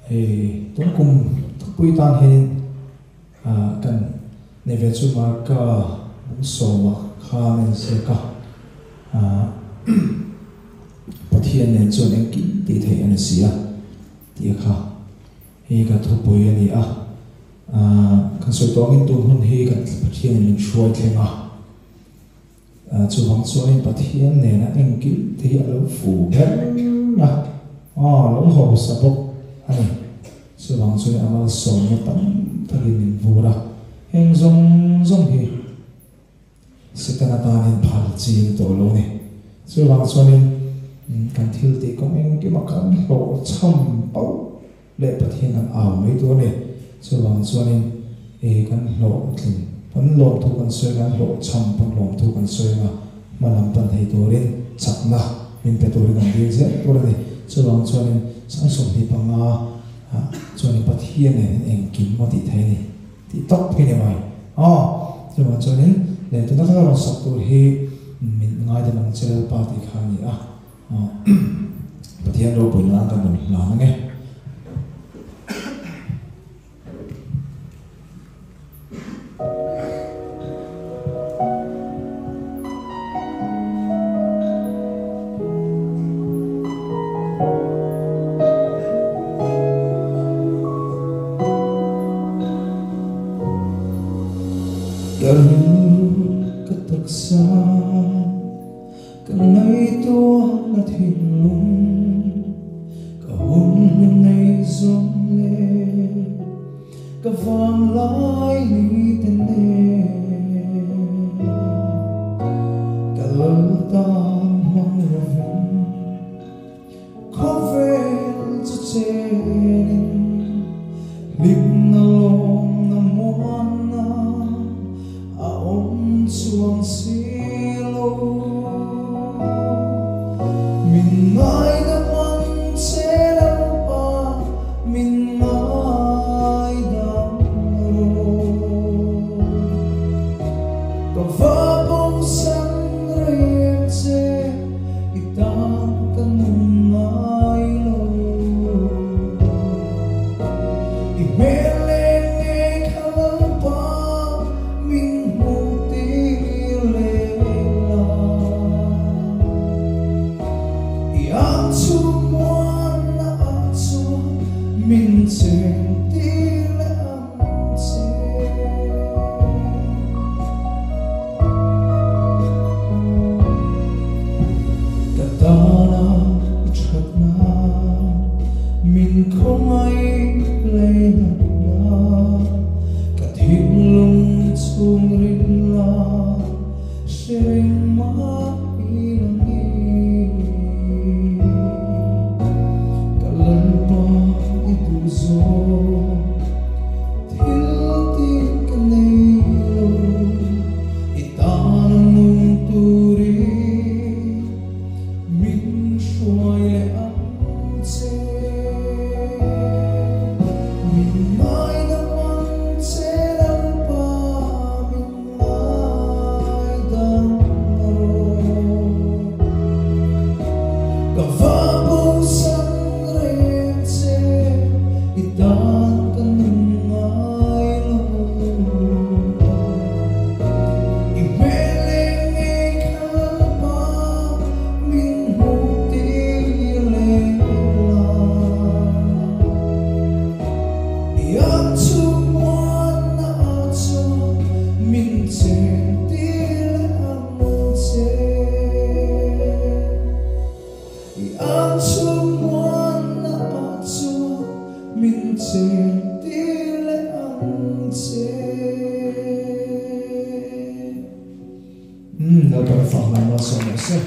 Hei tun kum thupui tan hianin kan nei ve chu Marka bung sawma khan a inziak a, Pathian nen chuan engkim tih theih a ni si a tih kha hei ka thupui a ni a. Kan sawi tawh angin tun hun hi kan Pathianin min hruai thleng a. Chuvang chuanin Pathian nena engkim te hi a lo fu ber a, a lo hausa bawk a ni. Chuvang chuanin a malsawmna tam takin min vur a, heng zawng zawng hi Setana tanin phal chi a ni tawh lo a ni. Chuvang chuanin kan thil tih kawng engkima kan hlawhchham pauh leh Pathian kan au mai tur a ni. Chuvang chuanin e kan hlawhtling pawn lawmthu kan sawi kan hlawhchham pawn lawmthu kan sawi anga hma lam pan thei turin chakna min pe turin kan dil zel tur a ni. Chuvang chuanin sang 25 ah chuanin Pathian nen hian engkim a tih thei a ni tih tawp hi ni mai. Aw chuvang chuanin leh tuna ka rawn sak tur hi min ngaidam ang che Lalpa tih kha a ni a. Pathian ropui nan kan rawn hlan ang e. Ka rilru ka taksa. Ka ngaihtuahna thinlung ka hun hlu nei zawm leh ka vanglai ni te nen ka lal tan hmang lovin khawvel chu chenin hlimna lawmna muanna a awm chuang si lo. Min ngaidam ang che Lalpa, min ngaidam rawh. Ka va bosan reng che i tan ka nun ngai lo. I hmel leng nge kha Lalpa min hmuh tir leh la. I ang chhung muanna ah chuan min cheng tir leh ang che. Ka tana i thatna min khawngaih leinatna ka thinlung chhung rinla hre reng mah ila nge ka Lalpa i duh zawk. Thil tih ka nei lo, i tan a nung turin min hruai leh ang che. Min ngaidam ang che Lalpa, min ngaidam rawh. Ka va bosan reng che i tan ka nun ngai lo. I hmel leh ngei kha Lalpa min hmuh tir leh la. I ang chhung muanna ah chuan min cheng tir leh ang. I ang chhung muanna ah chuan min chen tir leh ang che. Lalpa ka fak hlan malsawm rawh se.